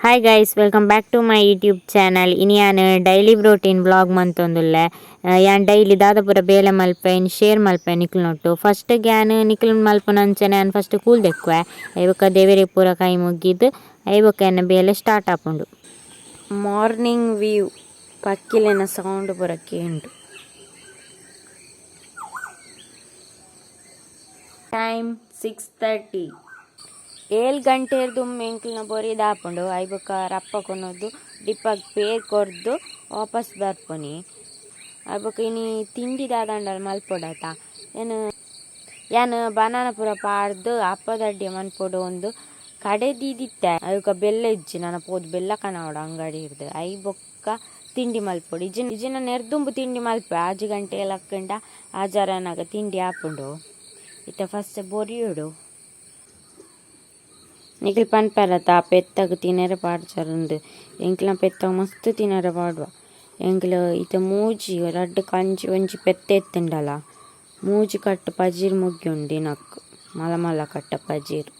Hi guys, welcome back to my YouTube channel. ಇನಿ ಯಾನ್ daily routine vlog ಮಂತೊಂದುಲ್ಲೆ. ಯಾನ್ daily ದಾದಪುರ ಬೇಲೆ ಮಲ್ಪೆ ಇನ್ ಶೇರ್ ಮಲ್ಪೆ ನಿಕ್ಲ್ nut. First ಯಾನ್ ನಿಕ್ಲ್ ಮಲ್ಪುನ ಅಂಚನೆ ಯಾನ್ ಫಸ್ಟ್ ಕೂಲ್ ದೆಕ್ಕುವೆ. ಐಬೊಕ್ಕ ದೇವೆರೆಗ್ ಪೂರ ಕೈ ಮುಗ್ಗಿದ್ ಐಬೊಕ್ಕ ಎನ್ನ ಬೇಲೆ ಸ್ಟಾರ್ಟ್ ಆಪುಂಡು. ಮಾರ್ನಿಂಗ್ ವ್ಯೂ, ಪಕ್ಕಿಲೆನ ಸೌಂಡ್ ಪೂರ ಕೇಂಡು. ಟೈಮ್ 6:30. 7 ಗಂಟೆರ್ದು ಎಂಕ್ಲೆನ ಬೊರಿ ದಾಪುಂಡು. ಐಬೊಕ್ಕ ರಪ್ಪ ಕೊನೊದು ಡಿಪ್ಪಗ್ ಪೇರ್ ಕೊರ್ದು ವಾಪಸ್ ಬರ್ಪುನಿ. ಐಬೊಕ್ಕ ಇನಿ ತಿಂಡಿ ದಾದಾಂಡಲ ಮಲ್ಪೊಡತ. ಯಾನ್ ಯಾನ್ ಬನಾನ ಪೂರ ಪಾಡ್ದು ಅಪ್ಪದಡ್ಡೆ ಮನ್ಪೊಡು ಉಂದು ಕಡೆ ದೀದಿತ್ತೆ. ಐಕ ಬೆಲ್ಲ ಇಜ್ಜಿ, ನನ ಪೋದು ಬೆಲ್ಲ ಕನವೊಡು ಅಂಗಡಿ ಇರ್ದು. I ಬೊಕ್ಕ ತಿಂಡಿ ಮಲ್ಪೊಡು. ಇಜಿನ ಇಜಿನ ನೆರ್ದುಂಬು ತಿಂಡಿ ಮಲ್ಪೆ 6 ಗಂಟೆ ಲಕ್ಕಂಡ ಆಜಾರನಾಗ ತಿಂಡಿ ಆಪುಂಡು. ಇತ್ತೆ ಫಸ್ಟ್ ಬೊರಿಯೊಡು. ನಿಕುಲು ಪನ್ಪರತ ಪೆತ್ತಗ್ ತಿನೆರೆ ಪಾಡ್ಜರುಂದು. ಎಂಕ್ಲ ಪೆತ್ತಗ್ ಮಸ್ತ್ ತಿನೆರೆ ಪಾಡುವ. ಎಂಕ್ಲು ಇತ್ತೆ ಮೂಜಿ ರಡ್ಡ್ ಕಂಜಿ ಒಂಜಿ ಪೆತ್ತ ಇತ್ತುಂಡಲ ಮೂಜಿ ಕಟ್ಟ್ ಪಜಿರ್ ಮುಗ್ಯುಂಡು ದಿನಕ್, ಮಲ್ಲ ಮಲ್ಲ ಕಟ್ಟ ಪಜಿರ್.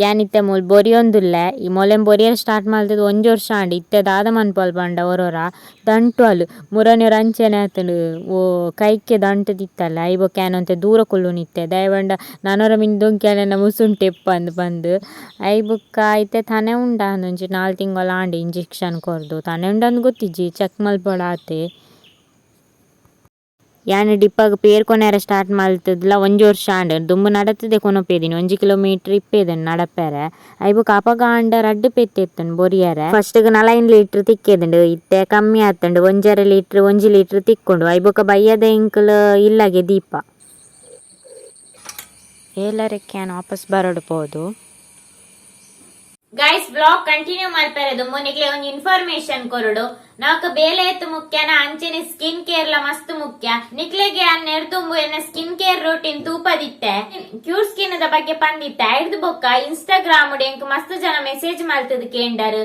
ಯಾನಿತ್ತೆ ಮೂಲು ಬೊರಿಯೊಂದುಲ್ಲೆ. ಈ ಮೊಲೆನ್ ಬೊರಿಯರೆ ಸ್ಟಾರ್ಟ್ ಮಲ್ತುದು ಒಂಜಿ ವರ್ಷ ಆಂಡ್. ಇತ್ತೆ ದಾದ ಮನ್ಪೊಲ್ ಪಂಡ ಒರೊರ ದಂಟುವಲ್ ಮುರನಿ ಒರ ಅಂಚನೆ ಆತುಂಡು. ಓ ಕೈಕೆ ದಂಟು ದಿತ್ತಲ್ಲ, ಐಬೊಕ್ಕ ಯಾನ್ ಒಂತೆ ದೂರ ಕುಲ್ಲುನಿತ್ತೆ. ದಾಯೆ ಪಂಡ ನನೊರ ಮಿನಿ ದೊಂಕಿ ಮುಸುಂಟು ಎಪ್ಪಂದ್ ಪಂದ್. ಐಬೊಕ್ಕ ಇತ್ತೆ ತನೆ ಉಂಡಾ ಒಂಜಿ 4 ತಿಂಗೊಲು ಆಂಡ್ ಇಂಜೆಕ್ಷನ್ ಕೊರ್ದು. ತನೆ ಉಂಡಂದ್ ಗೊತ್ತಿಜ್ಜಿ, ಚೆಕ್ ಮಲ್ಪೊಡಾತೆ. ಯಾನ್ ಡಿಪ್ಪಗ್ ಪೇರ್ ಕೊನೆರೆ ಸ್ಟಾರ್ಟ್ ಮಲ್ತುದ್ಲ ಒಂಜಿ ವರ್ಷ ಆಂಡ್. ದುಂಬು ನಡತುದೆ ಕೊನೊಪೆದಿನಿ, 1 ಕಿಲೋಮೀಟರ್ ಇಪ್ಪೆದನ್ ನಡಪೆರೆ. ಐಬೊಕ್ಕ ಅಪಗ ಆಂಡ ರಡ್ಡ್ ಪೆತ್ತ ಇತ್ತುಂಡು ಬೊರಿಯರೆ. ಫಸ್ಟ್ ಗ್ 4 ಲೀಟರ್ ತಿಕ್ಕೆದುಂಡು, ಇತ್ತೆ ಕಮ್ಮಿ ಆತುಂಡು, 1.5 ಲೀಟರ್ 1 ಲೀಟರ್ ತಿಕ್ಕುಂಡು. ಐಬೊಕ್ಕ ಬಯ್ಯದ ಎಂಕುಲು ಇಲ್ಲಗೆ ದೀಪ. ಏಲರಕ್ಕೆ ಯಾನ್ ವಾಪಸ್ ಬರೊಡು ಪೋದು. Guys, vlog continue ಮಲ್ಪೆರೆ ದುಂಬು ನಿಕ್ಲೆ ಒಂಜಿ ಇನ್ಫಾರ್ಮೇಶನ್ ಕೊರೊಡು. ನಮಕ್ ಬೇಲೆ ಎತ್ತು ಮುಖ್ಯನ ಅಂಚನೆ ಸ್ಕಿನ್ ಕೇರ್ ಲ ಮಸ್ತ್ ಮುಖ್ಯ. ನಿಕ್ಲೆಗೆ ನೆರ್ದುಂಬು ಎನ್ನ skin care routine ತೂಪದಿತ್ತೆ, cure skin the ಬಗ್ಗೆ ಪಂದಿತ್ತೆ. ಐರ್ದು ಬೊಕ್ಕ ಇನ್ಸ್ಟಾಗ್ರಾಮ್ ಎಂಕ್ ಮಸ್ತ್ ಜನ ಮೆಸೇಜ್ ಮಲ್ತದ ಕೇಂಡರ್,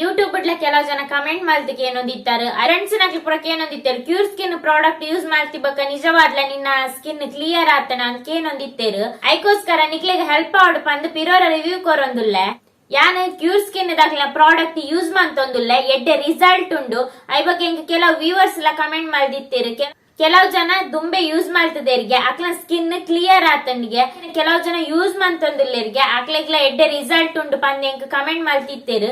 ಯೂಟ್ಯೂಬ್ ಡ್ಲ ಕೆಲವು ಜನ ಕಮೆಂಟ್ ಮಲ್ತ್ ಕೇನೊಂದಿತ್ತಾರೆ, ಫ್ರೆಂಡ್ಸ್ ನಕ್ಲು ಪೂರ ಕೇನೊಂದಿತ್ತಾರೆ, cure skin product use ಮಲ್ತಿ ಬೊಕ್ಕ ನಿಜವಾದ್ಲ ನಿನ್ನ ಸ್ಕಿನ್ ಕ್ಲಿಯರ್ ಆತನ ಅಂತ ಕೇನೊಂದಿತ್ತೇರು. ಐಕೋಸ್ಕರ ನಿಕ್ಲೆಗ್ ಹೆಲ್ಪ್ ಆವಡ್ ಪಂದ್ ಪಿರೋರ ರಿವ್ಯೂ ಕೊರೊಂದುಲ್ಲೆ. ಯಾನ್ ಕ್ಯೂರ್ ಸ್ಕಿನ್ ದಾಖಲ ಪ್ರಾಡಕ್ಟ್ ಯೂಸ್ ಮಂತೊಂದುಲ್ಲೆ, ಎಡ್ಡೆ ರಿಸಲ್ಟ್ ಉಂಡು. I ಬಗ್ಗೆ ಎಂಕ್ ಕೆಲವು ವ್ಯೂವರ್ಸ್ ಎಲ್ಲ ಕಮೆಂಟ್ ಮಲ್ದಿತ್ತೀರು. ಕೆಲವು ಜನ ದುಂಬೆ ಯೂಸ್ ಮಾಡ್ತದೇರಿಗೆ ಅಕ್ಲ ಸ್ಕಿನ್ ಕ್ಲಿಯರ್ ಆತಂಡಿಗೆ, ಕೆಲವು ಜನ ಯೂಸ್ ಮಂತೊಂದುಲ್ಲೆರಿಗೆ ಅಕ್ಲೆಗ್ಲ ಎಡ್ಡೆ ರಿಸಲ್ಟ್ ಉಂಡು ಪಂದ್ ಎಂಕ್ ಕಮೆಂಟ್ ಮಲ್ತಿತ್ತೇರು.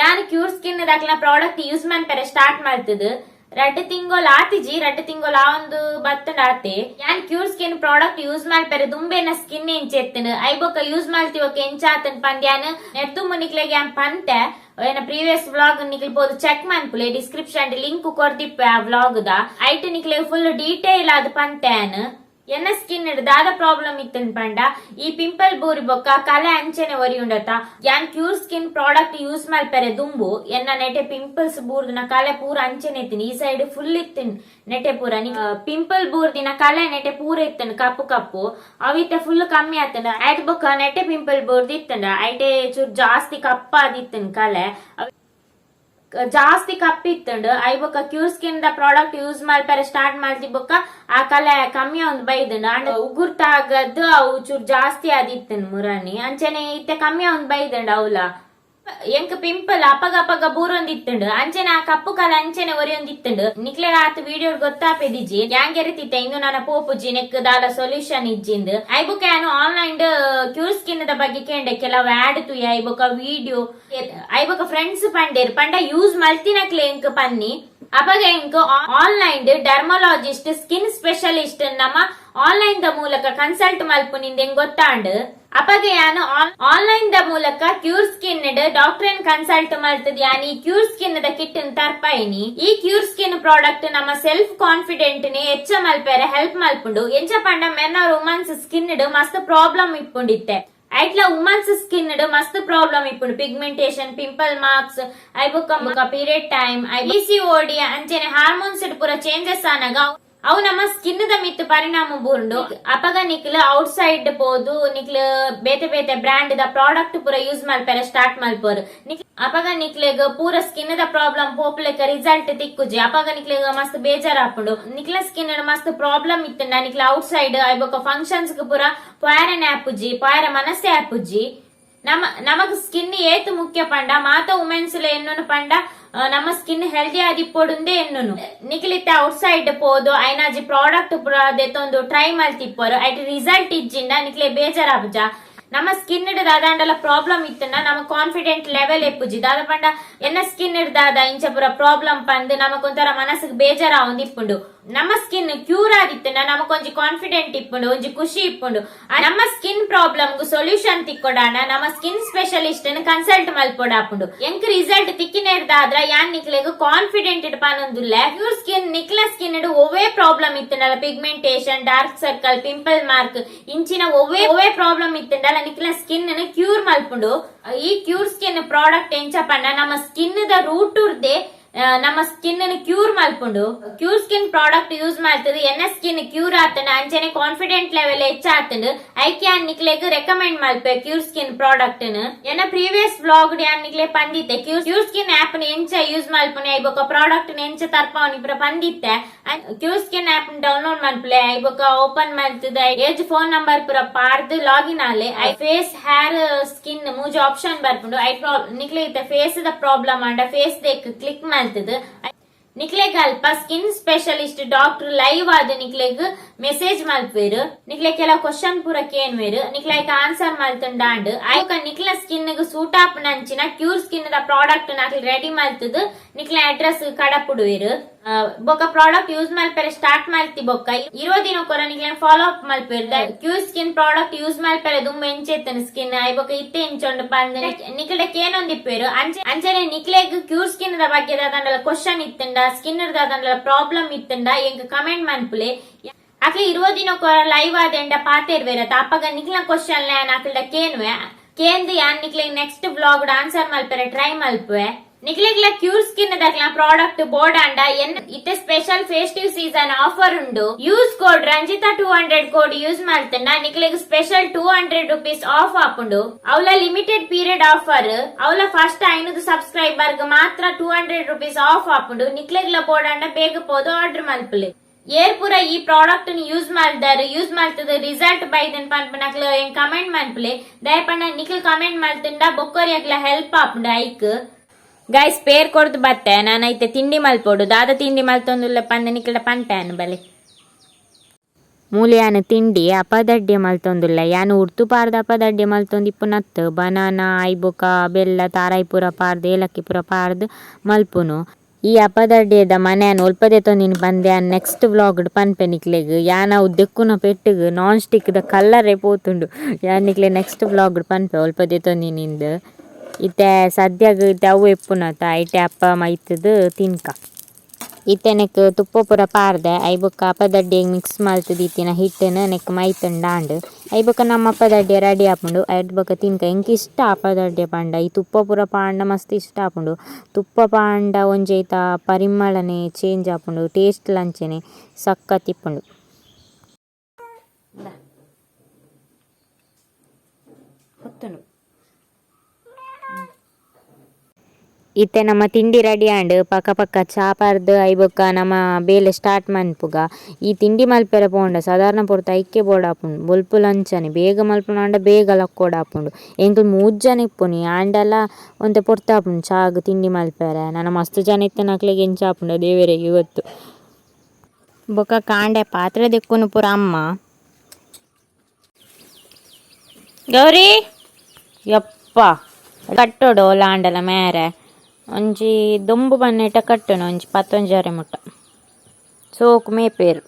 ಯಾನ್ ಕ್ಯೂರ್ ಸ್ಕಿನ್ ದಾಖಲ ಪ್ರಾಡಕ್ಟ್ ಯೂಸ್ ಮನ್ಪೆರೆ ಸ್ಟಾರ್ಟ್ ಮಾಡ್ತದ 2 ತಿಂಗೊಲ್ ಆತಿಜಿ, 2 ತಿಂಗೊಲ್ ಆ ಒಂದು ಬತ್ತಂಡ ಆತೆ. ಯಾನ್ cure skin product use ಮಲ್ಪೆರೆ ದುಂಬೆನ skin ಎಂಚೆತ್ತನ್, ಐಬೊಕ್ಕ use ಮಲ್ತಿವೊಕ್ಕ ಎಂಚಾತನ್ ಪಂದ್ ಯಾನ್ ನೆರ್ದು ಮುನಿಕ್ಲೆಗ್ ಯಾನ್ ಪಂತೆ. ಏನ ಪ್ರೀವಿಯಸ್ ವ್ಲಾಗ್ ನಿಕ್ಲ್ ಪೋದು ಚೆಕ್ ಮನ್ಪುಲೆ, ಡಿಸ್ಕ್ರಿಪ್ಷನ್ ಲಿಂಕ್ ಕೊರ್ದಿಪ್ಪೆ ಆ ವ್ಲಾಗ್ ದ. ಐಟ್ ನಿಕ್ಲೆ ಫುಲ್ ಡೀಟೇಲ್ ಆದ್ ಪಂತೆ ಯಾನ್. ಎನ್ನ ಸ್ಕಿನ್ ದಾದ ಪ್ರಾಬ್ಲಮ್ ಇತ್ತನ್ ಪಂಡ ಈ ಪಿಂಪಲ್ ಬೂರಿ ಬೊಕ್ಕ ಕಲೆ ಅಂಚನೆ ಒರಿ ಉಂಡತ. ಯಾನ್ cure skin product use ಮಲ್ಪೆರೆ ದುಂಬು ಎನ್ನ ನೆಟೆ ಪಿಂಪಲ್ಸ್ ಬೂರ್ದಿನ ಕಲೆ ಪೂರ ಅಂಚನೆ ಇತ್ತಿನ. ಈ ಸೈಡ್ ಫುಲ್ ಇತ್ತಿನ ನೆಟೆ ಪೂರ ಪಿಂಪಲ್ ಬೂರ್ದಿನ ಕಲೆ, ನೆಟೆ ಪೂರ ಇತ್ತನ್ ಕಪ್ಪು ಕಪ್ಪು. ಅವಿತ್ತೆ ಫುಲ್ ಕಮ್ಮಿ ಆತನ. ಐಟ್ ಬೊಕ್ಕ ನೆಟೆ ಪಿಂಪಲ್ ಬೂರ್ದು ಇತ್ತಂಡ ಐಟೆ ಚೂರ್ ಜಾಸ್ತಿ ಕಪ್ಪಾದಿತ್ತನ್, ಕಲೆ ಜಾಸ್ತಿ ಕಪ್ಪಿತ್ತಂಡು. I ಬೊಕ್ಕ cure skin the product use ಮಲ್ಪೆರೆ ಸ್ಟಾರ್ಟ್ ಮಾಡ್ತಿ ಬೊಕ್ಕ ಆ ಕಲೆ ಕಮ್ಮಿ ಒಂದು ಬೈದಂಡು. ಅಂಡ್ ಉಗುರ್ತಾಗದ್ದು ಅವು ಚೂರ್ ಜಾಸ್ತಿ ಆದಿತ್ತನ್ ಮುರಾನಿ. ಅಂಚನೆ ಇತ್ತೆ ಕಮ್ಮಿ ಒಂದು ಬೈದಂಡು. ಅವಲ ಎಂಕ್ ಪಿಂಪಲ್ ಅಪಗ ಅಪಗ ಬೂರೊಂದಿತ್ತಂಡು. ಅಂಚನೆ ಆ ಕಪ್ಪು ಕಲ ಅಂಚನೆ ಒರಿಯೊಂದಿತ್ತಂಡು. ನಿಕ್ಲೆ ಆತ ವಿಡಿಯೋ ಗೊತ್ತಾಪೆದಿಜಿ ಯಾಂಗೆರತಿತ್ತೆ ಇಂದು ನನ್ನ ಪೋಪುಜಿ, ನೆಕ್ ದಾಲ ಸೊಲ್ಯೂಷನ್ ಇಜ್ಜಿಂದ್. ಐಬೊಕ್ಕ ಯಾನು online cure skin the ಬಗ್ಗೆ ಕೇಂಡೆ, ಕೆಲವು ಆಡ್ ತುಯ, ಐಬೊಕ್ಕ ವಿಡಿಯೋ, ಐಬೊಕ್ಕ ಫ್ರೆಂಡ್ಸ್ ಪಂಡೇರ್ ಪಂಡ ಯೂಸ್ ಮಲ್ತಿನಕ್ಲೆ ಎಂಕ್ ಪನ್ನಿ. ಅಪಗ ಎಂಕ್ ಆನ್ಲೈನ್ ಡರ್ಮಲಾಜಿಸ್ಟ್ ಸ್ಕಿನ್ ಸ್ಪೆಷಲಿಸ್ಟ್ ನಮ್ಮ ಆನ್ಲೈನ್ the ಮೂಲಕ ಕನ್ಸಲ್ಟ್ ಮಲ್ಪುನಿಂದ ಎಂಗ್ ಗೊತ್ತಾಂಡ್. ಅಪಗ ಯಾನು ಆನ್ಲೈನ್ the ಮೂಲಕ cure skin doctor consult ಮಲ್ತದ ಯಾನ್ ಈ cure skin the kit ತರ್ಪಾಯಿನಿ. ಈ cure skin product ನಮ್ಮ ಸೆಲ್ಫ್ ಕಾನ್ಫಿಡೆಂಟ್ ನೆ ಹೆಚ್ಚ ಮಲ್ಪೆರೆ ಹೆಲ್ಪ್ ಮಲ್ಪುಂಡು. ಎಂಚ ಪಂಡ men R women's skin ಮಸ್ತ್ ಪ್ರಾಬ್ಲಮ್ ಇಪ್ಪುಂಡಿತ್ತೆ. ಐಟ್ಲ ವುಮನ್ಸ್ ಸ್ಕಿನ್ ಮಸ್ತ್ ಪ್ರಾಬ್ಲಮ್ ಇಪ್ಪುಂಡು, pigmentation, pimple marks, ಐಬೊಕ್ಕ period time, PCOD, ಅಂಚನೆ ಹಾರ್ಮೋನ್ಸ್ ಪೂರ ಚೇಂಜಸ್ ಆನಗ ಅವು ನಮ್ಮ ಸ್ಕಿನ್ the ಮಿತ್ತು ಪರಿಣಾಮ ಬೂರುಂಡು. ಅಪಗ ನಿಕ್ಲು ಔಟ್ ಸೈಡ್ ಪೋದು ನಿಕ್ಲು ಬೇತೆ ಬೇತೆ brand the product ಪೂರ ಯೂಸ್ ಮಲ್ಪೆರೆ ಸ್ಟಾರ್ಟ್ ಮಲ್ಪೋರು. ಅಪಗ ನಿಕ್ಲೆಗ್ ಪೂರ skin the problem ಪೋಪ್ಲೆಕ result ತಿಕ್ಕುಜಿ. ಅಪಗ ನಿಕ್ಲೆಗ್ ಮಸ್ತ್ ಬೇಜಾರ್ ಆಪುಂಡು. ನಿಕ್ಲ ಸ್ಕಿನ್ ಮಸ್ತ್ ಪ್ರಾಬ್ಲಮ್ ಇತ್ತಂಡ ನಿಕ್ಲ ಔಟ್ ಸೈಡ್ ಐಬೊಕ್ಕ ಫಂಕ್ಷನ್ಸ್ ಪೂರ ಪೋಯರನೆ ಆಪುಜಿ, ಪೋಯರ ಮನಸ್ಸೇ ಆಪುಜಿ. ನಮ್ಮ ನಮಗ್ ಸ್ಕಿನ್ ಏತ್ ಮುಖ್ಯ ಪಂಡ ಮಾತ ವುಮೆನ್ಸ್ ಎನ್ನುನು ಪಂಡ ನಮ್ಮ ಸ್ಕಿನ್ ಹೆಲ್ದಿ ಆದಿಪ್ಪೊಡುಂದೇ ಎನ್ನುನು. ನಿಕ್ಲಿತ್ತೆ ಔಟ್ ಸೈಡ್ ಪೋದು ಐನಾಜಿ ಪ್ರಾಡಕ್ಟ್ ಪೂರ ದೆತ್ತೊಂದು ಟ್ರೈ ಮಲ್ತಿಪ್ಪರು, ಐಟ್ ರಿಸಲ್ಟ್ ಇಜ್ಜಿಂಡ ನಿಕ್ಲೆ ಬೇಜಾರಾಪುಜ? ನಮ್ಮ ಸ್ಕಿನ್ ದಾದಾಂಡಲ ಪ್ರಾಬ್ಲಮ್ ಇತ್ತುಂಡ ನಮ್ಮ ಕಾನ್ಫಿಡೆಂಟ್ ಲೆವೆಲ್ ಎಪ್ಪುಜಿ. ದಾದ ಪಂಡ ಎನ್ನ ಸ್ಕಿನ್ ದಾದ ಇಂಚ ಪೂರ ಪ್ರಾಬ್ಲಮ್ ಪಂದ್ ನಮಕೊಂಥರ ಮನಸ್ಸಿಗೆ ಬೇಜಾರಾವೊಂದು ಇಪ್ಪುಂಡು. ನಮ್ಮ ಸ್ಕಿನ್ ಕ್ಯೂರ್ ಆದಿತ್ತುಂಡ ನಮಕೊಂಜಿ ಕಾನ್ಫಿಡೆಂಟ್ ಇಪ್ಪುಂಡು, ಒಂಜಿ ಖುಷಿ ಇಪ್ಪುಂಡು. ಆ ನಮ್ಮ skin problem solution ತಿಕ್ಕೊಡಾಂಡ ನಮ್ಮ skin specialist consult ಮಲ್ಪೊಡಾಪುಂಡು. ಎಂಕ್ ರಿಸಲ್ಟ್ ತಿಕ್ಕಿನೇರ್ದಾದ್ರ ಯಾನ್ ನಿಕ್ಲೆಗ್ ಕಾನ್ಫಿಡೆಂಟ್ ಪನೊಂದುಲ್ಲೆ. ಪ್ಯೂರ್ ಸ್ಕಿನ್ ನಿಕ್ಲ ಸ್ಕಿನ್ ಒವ್ವೇ ಪ್ರಾಬ್ಲಮ್ ಇತ್ತುಂಡಲ, pigmentation, dark circle, pimple mark ಇಂಚಿನ ಒವ್ವೇ ಒವ್ವೇ ಪ್ರಾಬ್ಲಮ್ ಇತ್ತುಂಡಲ ನಿಕ್ಲ ಸ್ಕಿನ್ ಕ್ಯೂರ್ ಮಲ್ಪುಂಡು. ಈ cure skin product ಎಂಚ ಪಂಡ ನಮ್ಮ ಸ್ಕಿನ್ ದ ರೂಟ್ ಉರ್ದೆ ನಮ್ಮ ಸ್ಕಿನ್ ಕ್ಯೂರ್ ಮಲ್ಪುಂಡು. Cure skin product use ಮಾಡ್ತದೆ ಎನ್ನ ಸ್ಕಿನ್ ಕ್ಯೂರ್ ಆತಂಡ, ಅಂಚನೆ ಕಾನ್ಫಿಡೆಂಟ್ ಲೆವೆಲ್ ಹೆಚ್ಚಾತಂಡು. ಐಕೆ ಯಾನ್ ನಿಕ್ಲೆಗ್ ರೆಕಮೆಂಡ್ ಮಲ್ಪೆ cure skin product. ಎನ್ನ ಪ್ರೀವಿಯಸ್ ವ್ಲಾಗ್ ಯಾನ್ ನಿಕ್ಲೆ ಪಂದಿತ್ತೆ, cure cure skin app ಎಂಚ ಯೂಸ್ ಮಲ್ಪುನೆ, ಐಬೊಕ ಪ್ರಾಡಕ್ಟ್ ಎಂಚ ತರ್ಪಾವನಿ ಪೂರ ಪಂದಿತ್ತೆ. Cure skin app download ಮಲ್ಪಲೆ, ಐಬೊಕ open ಮಲ್ತದ age, phone number ಪೂರ ಪಾಡ್ದು login Aale. I face, hair, skin ಮೂಜಿ ಆಪ್ಷನ್ ಬರ್ಪುಂಡು. I ನಿಕ್ಲೆ ಇತ್ತೆ ಫೇಸ್ ದ ಪ್ರಾಬ್ಲಮ್ ಅಂಡ ಫೇಸ್ ದೇಕ್ ಕ್ಲಿಕ್ ಮಲ್ತದ ನಿಕ್ಲೆಗ್ ಅಲ್ಪ skin specialist doctor live ಆದ್ ನಿಕ್ಲೆಗ್ ಮೆಸೇಜ್ ಮಲ್ಪೇರು. ನಿಕ್ಲೆ ಕೆಲವು ಕ್ವಶನ್ ಪೂರ ಕೇನ್ವೇರು, ನಿಕ್ಲೆ ಐಕ್ ಆನ್ಸರ್ ಮಲ್ತುಂಡಾಂಡ್ ಐಕ ನಿಕ್ಲ ಸ್ಕಿನ್ ಗ್ ಸೂಟ್ ಆಪುನಂಚಿನ ಕ್ಯೂರ್ ಸ್ಕಿನ್ ದ ಪ್ರಾಡಕ್ಟ್ ನಾಕ್ಲೆ ರೆಡಿ ಮಲ್ತದ್ ನಿಕ್ಲೆ ಅಡ್ರೆಸ್ ಕಡಪುಡುವೆರು. ಬೊಕ ಪ್ರಾಡಕ್ಟ್ ಯೂಸ್ ಮಲ್ಪೆರೆ ಸ್ಟಾರ್ಟ್ ಮಲ್ತಿ ಬೊಕ್ಕ 20 ದಿನ ಕೊರ ನಿಕ್ಲೆ ಫಾಲೋ ಅಪ್ ಮಲ್ಪೇರು. Cure skin product use ಮಲ್ಪೆರೆ ದುಂಬು ಎಂಚೆತ್ತನ ಸ್ಕಿನ್, I ಬೊಕ ಇತ್ತೆ ಎಂಚೊಂಡು ಪಂದ್ ನಿಕ್ಲೆ ಕೇನೊಂದಿಪ್ಪೇರು. ಅಂಚನೆ ನಿಕ್ಲೆಗ್ ಕ್ಯೂರ್ ಸ್ಕಿನ್ ದ ಬಗ್ಗೆ ದಾದಂಡಲ ಕ್ವಶನ್ ಇತ್ತಂಡ, ಸ್ಕಿನ್ ದಾದಂಡಲ ಪ್ರಾಬ್ಲಮ್ ಇತ್ತಂಡ ಎಂಕ್ ಕಮೆಂಟ್ ಮನ್ಪುಲೆ. ಅಕ್ಲೆ 20 ದಿನ ಲೈವ್ ಆದೆಂಡ ಪಾತೇರ್ವೇರ. ಅಪ್ಪಗ ನಿಕ್ಲ ಕ್ವಶನ್ ಯಾನ್ ಅಕ್ಲ್ಡ ಕೇನ್ವೆ. ಕೇಂದ್ ಯಾನ್ ನಿಕ್ಲೆ next vlog answer ಮಲ್ಪೆರೆ try ಮಲ್ಪುವೆ. ನಿಕ್ಲೆಗ್ಲ cure skin ದಕ್ಲ product ಬೋಡಾಂಡ ಎನ್ ಇತ್ತೆ special festive season offer ಉಂಡು. Use code Ranjitha 200 code use ಮಾಡ್ತಂಡ ನಿಕ್ಲೆಗ್ special ₹200 of ಆಪುಂಡು. ಅವಲ limited period offer. ಅವಲ first 500 subscriber ಮಾತ್ರ ₹200 ಆಫ್ ಆಪುಂಡು. ನಿಕ್ಲೆಗ್ಲ ಬೋಡಾಂಡ ಬೇಗ ಪೋದು ಆರ್ಡರ್ ಮಲ್ಪುಲೆ. ಏರ್ ಪೂರ ಈ ಪ್ರಾಡಕ್ಟ್ ಯೂಸ್ ಮಾಡ್ದಾರ, ಯೂಸ್ ಮಾಡ್ತದ ರಿಸಲ್ಟ್ ಬೈದನ್ ಪನ್ಪನಕ್ಲ ಕಮೆಂಟ್ ಮನ್ಪುಲೆ. ದಯಪಂಡ ನಿಕ್ಲ್ ಕಮೆಂಟ್ ಮಲ್ತಂಡ ಬೊಕ್ಕೋರಿ ಅಕ್ಲ ಹೆಲ್ಪ್ ಆಪುಂಡು. ಐಕ್ ಗೈಸ್ ಪೇರ್ ಕೊರ್ದು ಬತ್ತೆ. ನಾನೈತೆ ತಿಂಡಿ ಮಲ್ಪೊಡು. ದಾದ ತಿಂಡಿ ಮಲ್ತೊಂದುಲ್ಲ ಪಂದ ನಿಕ್ಲ ಪನ್ಪೆ ಬಲೆ. ಮೂಲೆ ಯಾನ್ ತಿಂಡಿ ಅಪದಡ್ಡೆ ಮಲ್ತೊಂದುಲ್ಲ. ಯಾನ್ ಉರ್ತು ಪಾರ್ದ ಅಪದಡ್ಡೆ ಮಲ್ತೊಂದು ಇಪ್ಪುನತ್ತು. ಬನಾನ, ಐಬೊಕ ಬೆಲ್ಲ, ತಾರಾಯಿ ಪೂರ ಪಾರ್ದ್, ಏಲಕ್ಕಿ ಪೂರ ಪಾರ್ದ್ ಮಲ್ಪುನು. ಈ ಅಪದಡ್ಡೆದ ಮನೆಯನ್ ಒಲ್ಪ ದೆತ್ತೊಂದಿನಿ ಪಂದೆ ಯಾನ್ ನೆಕ್ಸ್ಟ್ ವ್ಲಾಗ್ ಪನ್ಪೆ ನಿಕ್ಲೆಗ್. ಯಾನ್ ಅವು ದೆಕ್ಕುನ ಪೆಟ್ಟುಗ್ ನಾನ್ ಸ್ಟಿಕ್ ದ ಕಲ್ಲರೇ ಪೋತುಂಡು. ಯಾನ್ ನಿಕ್ಲೆ ನೆಕ್ಸ್ಟ್ ವ್ಲಾಗ್ ಪನ್ಪೆ ಒಲ್ಪ ದೆತ್ತೊಂದಿನಿಂದ್. ಇತ್ತೆ ಸದ್ಯಗ್ ಇತ್ತೆ ಅವು ಎಪ್ಪುನತ ಐಟೆ ಅಪ್ಪ ಮೈತುದು ತಿನ್ಕ. ಇತ್ತೆ ನೆಕ್ ತುಪ್ಪ ಪೂರ ಪಾರ್ದೆ. I ಬೊಕ್ಕ ಅಪದಡ್ಡೆ ಮಿಕ್ಸ್ ಮಲ್ತುದಿತ್ತಿನ ಹಿಟ್ಟನ್ ನೆಕ್ ಮೈತುಂಡಾಂಡ್. I ಬೊಕ್ಕ ನಮ್ಮ ಅಪದಡ್ಡೆ ರೆಡಿ ಆಪುಂಡು. ಐರ್ದ್ ಬೊಕ್ಕ ತಿನ್ಕ. ಎಂಕ್ ಇಷ್ಟ ಅಪದಡ್ಡೆ ಪಂಡ. ಈ ತುಪ್ಪ ಪೂರ ಪಾಂಡ ಮಸ್ತ್ ಇಷ್ಟ ಆಪುಂಡು. ತುಪ್ಪ ಪಾಂಡ ಒಂಜಿ ಐತ ಪರಿಮಳನೆ ಚೇಂಜ್ ಆಪುಂಡು, ಟೇಸ್ಟ್ ಲಂಚನೆ ಸಕ್ಕತ್ ಇಪ್ಪುಂಡು. ಹೊತ್ತುಂಡು. ಇತ್ತೆ ನಮ್ಮ ತಿಂಡಿ ರೆಡಿ ಆಂಡ್. ಪಕ್ಕ ಪಕ್ಕ ಚಾ ಪರ್ದ್ I ಬೊಕ್ಕ ನಮ್ಮ ಬೇಲೆ ಸ್ಟಾರ್ಟ್ ಮನ್ಪುಗ. ಈ ತಿಂಡಿ ಮಲ್ಪೆರೆ ಪೋಂಡ ಸಾಧಾರಣ ಪೊರ್ತು ಐಕೆ ಬೋಡಾಪುಂಡು. ಬೊಲ್ಪು ಲಂಚನೆ ಬೇಗ ಮಲ್ಪುನಾಂಡ ಬೇಗ ಲಕ್ಕೊಡಾಪುಂಡು. ಎಂಕುಲು ಮೂಜಿ ಜನ ಇಪ್ಪುನಿ, ಆಂಡಲ ಒಂತೆ ಪೊರ್ತಾಪುಂಡು ಚಾಗ್ ತಿಂಡಿ ಮಲ್ಪೆರೆ. ನನ ಮಸ್ತ್ ಜನ ಇತ್ತಿನಕ್ಲೆಗ್ ಎಂಚ ಆಪುಂಡು ದೇವೆರೆಗ್ ಗೊತ್ತು. ಬೊಕ ಕಾಂಡೆ ಪಾತ್ರೆ ದೆಕ್ಕುನು ಪೂರ ಅಮ್ಮ. ಗೌರಿ ಯಪ್ಪ ಕಟ್ಟೋಡು ಓಲಾಂಡಲ ಮೇರೆ ಒಂಜಿ ದೊಂಬು ಬನ್ನೇಟ ಕಟ್ಟುನು ಒಂಜಿ ಪತ್ತೊಂಜಾರೆ ಮುಟ್ಟ ಸೋಕು ಮೇಪೇರು.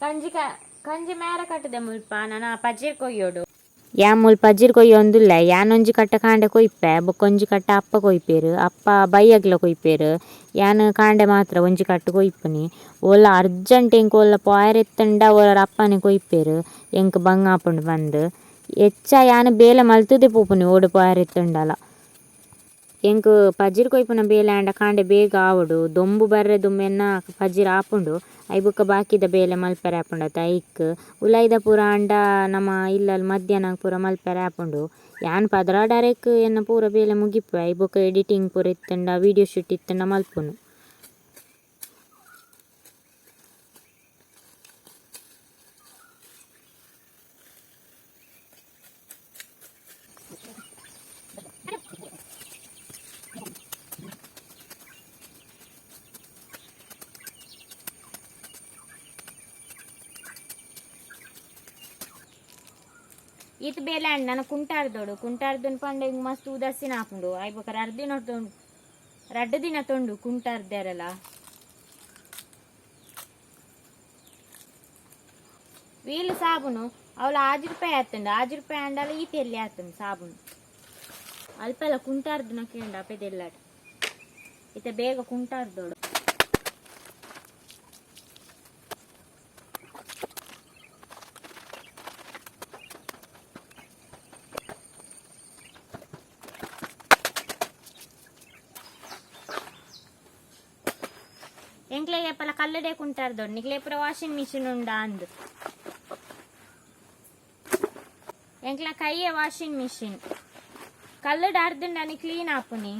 ಕಂಜಿ ಕಂಜಿ ಮೇರೆ ಕಟ್ಟದೆ ಮುಲ್ಪ ನನ ಪಜಿರ್ ಕೊಯ್ಯೋಡು. ಯಾ ಮುಲ್ಪ ಪಜಿರ್ ಕೊಯ್ಯೊಂದುಲ್ಲೆ. ಯಾನೊಂಜಿ ಕಟ್ಟ ಕಾಂಡೆ ಕೊಯ್ಪೆ, ಬೊಕ್ಕೊಂಜಿ ಕಟ್ಟ ಅಪ್ಪ ಕೊಯ್ಪೇರು. ಅಪ್ಪ ಬಯ್ಯಗ್ಲ ಕೊಯ್ಪೇರು. ಯಾನ್ ಕಾಂಡೆ ಮಾತ್ರ ಒಂಜಿ ಕಟ್ಟು ಕೊಯ್ಪುನಿ. ಓಲ ಅರ್ಜೆಂಟ್ ಎಂಕ್ ಓಲ ಪೋಯೆರೆ ಇತ್ತುಂಡ ಓಲಾರ ಅಪ್ಪನೆ ಕೊಯ್ಪೇರು, ಎಂಕ್ ಬಂಗ ಆಪುಂಡು ಪಂದ್. ಎಚ್ಚ ಯಾನ್ ಬೇಲೆ ಮಲ್ತುದೆ ಪೋಪುನಿ ಓಡು ಪೋಯೆರೆ ಇತ್ತುಂಡಲ. ಎಂಕ್ ಪಜಿರ್ ಕೊಯ್ಪುನ ಬೇಲೆ ಆಂಡ ಕಾಂಡೆ ಬೇಗ ಆವೊಡು. ದೊಂಬು ಬರ್ರೆ ದುಂಬು ಪಜಿರ್ ಆಪುಂಡು. I ಬೊಕ್ಕ ಬಾಕಿದ ಬೇಲೆ ಮಲ್ಪೆರೆ ಆಪುಂಡು ಅತ ಐಕ್. ಉಲಾಯಿದ ಪೂರ ಆಂಡ ನಮ್ಮ ಇಲ್ಲಲ್ ಮಧ್ಯಾಹ್ನ ಪೂರ ಮಲ್ಪೆರೆ ಆಪುಂಡು. ಯಾನ್ ಪದ್ರಾಡರೆಕ್ ಎನ್ನ ಪೂರ ಬೇಲೆ ಮುಗಿಪುವೆ. ಐಬೊಕ ಎಡಿಟಿಂಗ್ ಪೂರ ಇತ್ತುಂಡ, ವೀಡಿಯೋ ಶೂಟ್ ಇತ್ತುಂಡ ಮಲ್ಪುನು. ಈತ್ ಬೇಲೆ ಅಂಡ್ ನನ ಕುಂಟಾರ್ದೋಡು. ಕುಂಟಾರ್ದನ್ ಪಂಡ ಇಂಗ್ ಮಸ್ತ್ ಉದಾಸೀನ ಆಪುಂಡು. ಐಬೊಕ ರಡ್ಡ್ ದಿನ ತೊಂಡು, ರಡ್ಡ್ ದಿನ ತೊಂಡು ಕುಂಟಾರ್ದೆರಲ. ವೀಲ್ ಸಾಬೂನು ಅವಳ 5 ರೂಪಾಯಿ ಆತುಂಡು. 5 ರೂಪಾಯಿ ಅಂಡಲ ಈತ್ ಎಲ್ಲಿ ಆತುಂಡು ಸಾಬೂನು. ಅಲ್ಪಲ ಕುಂಟಾರ್ದುನ ಕೇಂಡ ಅಪೆದೆಲ್ಲಾಡ್. ಇತ್ತೆ ಬೇಗ ಕುಂಟಾರ್ದೋಡು. ಎಂಕ್ಲೆಗ್ ಏಪಲ ಕಲ್ಲುಡೆ ಕುಂಟಾರ್ದೋಡು. ನಿಕ್ಲೆ ಪೂರ ವಾಷಿಂಗ್ ಮಿಷಿನ್ ಉಂಡಾ ಅಂದ್. ಎಂಕ್ಲ ಕೈಯೇ ವಾಷಿಂಗ್ ಮಿಷಿನ್. ಕಲ್ಲುಡ್ ಅರ್ದುಂಡನಿ ಕ್ಲೀನ್ ಆಪುನಿ.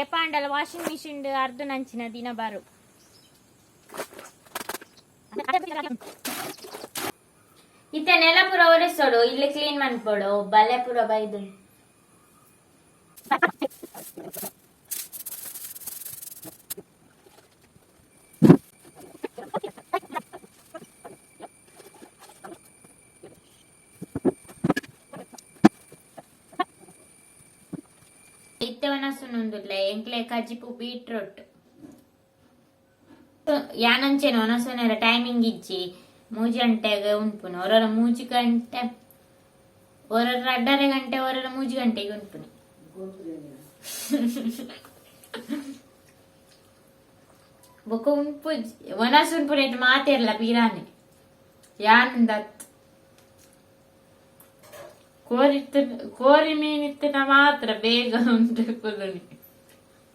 ಏಪ ಆಂಡಲ ವಾಷಿಂಗ್ ಮಿಷಿನ್ ಅರ್ದುನಂಚಿನ ದಿನ ಬರು. ಇತ್ತೆ ನೆಲ ಪೂರ ಒರೆಸೋಡು, ಇಲ್ಲಿ ಕ್ಲೀನ್ ಮನ್ಪೊಡು. ಬಲೆ ಪೂರ ಬೈದು. ಇತ್ತೆ ಒನಸುನುಂದುಲ್ಲೆ ಎಂಕ್ಲೆ ಕಜಿಪು ಬೀಟ್ರೂಟ್. ಯಾನಂಚೆನ ಒನಸುನೆರ ಟೈಮಿಂಗ್ ಇಜ್ಜಿ. 3 ಗಂಟೆಗೆ ಉನ್ಪುನು. ಒರೊರ 3 ಗಂಟೆ, ಒರೊರ 2.5 ಗಂಟೆ, ಒರೊರ 3 ಗಂಟೆಗೆ ಉನ್ಪುನಿ. ಬೊಕ ಉನ್ಪುಜಿ. ಒನಸ್ ಉನ್ಪುನೆಟ್ ಮಾತೆರ್ಲ ಪಿರಾನೆ. ಯಾನಂದತ್ ಕೋರಿ ಕೋರಿ ಮೀನ್ ಇತ್ತಿನ ಮಾತ್ರ ಬೇಗ ಉಂಟು ಕುಲ್ಲುನಿ.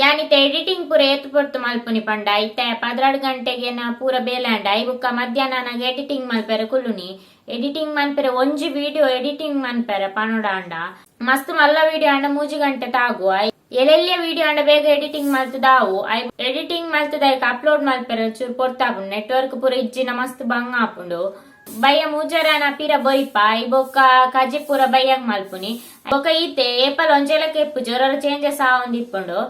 ಯಾನಿತ್ತೆ ಎಡಿಟಿಂಗ್ ಪೂರ ಏತ್ ಪೊರ್ತು ಮಲ್ಪುನಿ ಪಂಡ, ಇತ್ತೆ 12 ಗಂಟೆಗೆ ನಾ ಪೂರ ಬೇಲೆ ಅಂಡ I ಬುಕ್ಕ ಮಧ್ಯಾಹ್ನ ನಾಗ ಎಡಿಟಿಂಗ್ ಮಲ್ಪೆರೆ ಕುಲ್ಲುನಿ. ಎಡಿಟಿಂಗ್ ಮನ್ಪೆರೆ ಒಂಜಿ ವಿಡಿಯೋ ಎಡಿಟಿಂಗ್ ಮನ್ಪೆರೆ ಪನೊಡಾಂಡ, ಮಸ್ತ್ ಮಲ್ಲ ವಿಡಿಯೋ ಆಂಡ 3 ಗಂಟೆ ತಾಗು. ಎಲ್ಲೆಲ್ಲಿಯ ವಿಡಿಯೋ ಆಂಡ ಬೇಗ ಎಡಿಟಿಂಗ್ ಮಲ್ತದಾವು. I editing ಮಲ್ತದ ಅಪ್ಲೋಡ್ ಮಲ್ಪೆರೆ ಚೂರು ಪೊರ್ತಾಪುಂಡು. ನೆಟ್ವರ್ಕ್ ಪೂರ ಇಜ್ಜಿನ ಮಸ್ತ್ ಬಂಗ ಆಪುಂಡು. ಬಯ್ಯ ಮೂಜರನ ಪಿರ ಬೊರಿಪ. I ಬೊಕ್ಕ ಕಜಿ ಪೂರ ಬಯ್ಯಂಗ್ ಮಲ್ಪುನಿ. ಬೊಕ್ಕ ಈತೆ ಏಪಲ್ ಒಂಜೆಲಕ್ಕೆ ಇಪ್ಪುಜಿ, ಒರೊರ ಚೇಂಜಸ್ ಆವೊಂದಿಪ್ಪುಂಡು.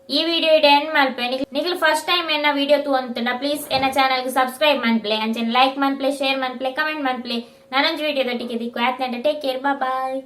ಈ ವಿಡಿಯೋ ಇಡೆ ಎಂಡ್ ಮಲ್ಪೆ. ನಿಕ್ಲು ಫಸ್ಟ್ ಟೈಮ್ ಎನ್ನ ವಿಡಿಯೋ ತೂವೊಂತುಂಡ ಪ್ಲೀಸ್ ಎನ್ನ ಚಾನಲ್ ಗೆ ಸಬ್ಸ್ಕ್ರೈಬ್ ಮನ್ಪ್ಲೆ, ಅಂಚನೆ ಲೈಕ್ ಮನ್ಪ್ಲೆ, ಶೇರ್ ಮನ್ಪ್ಲೆ, ಕಮೆಂಟ್ ಮನ್ಪ್ಲೆ. ನನೊಂಜಿ ವಿಡಿಯೋ ದೊಟ್ಟಿಗೆ ದಿಕ್ಕು. ಆತ್ನಂಟ ಟೇಕ್ ಕೇರ್, ಬಾಯ್.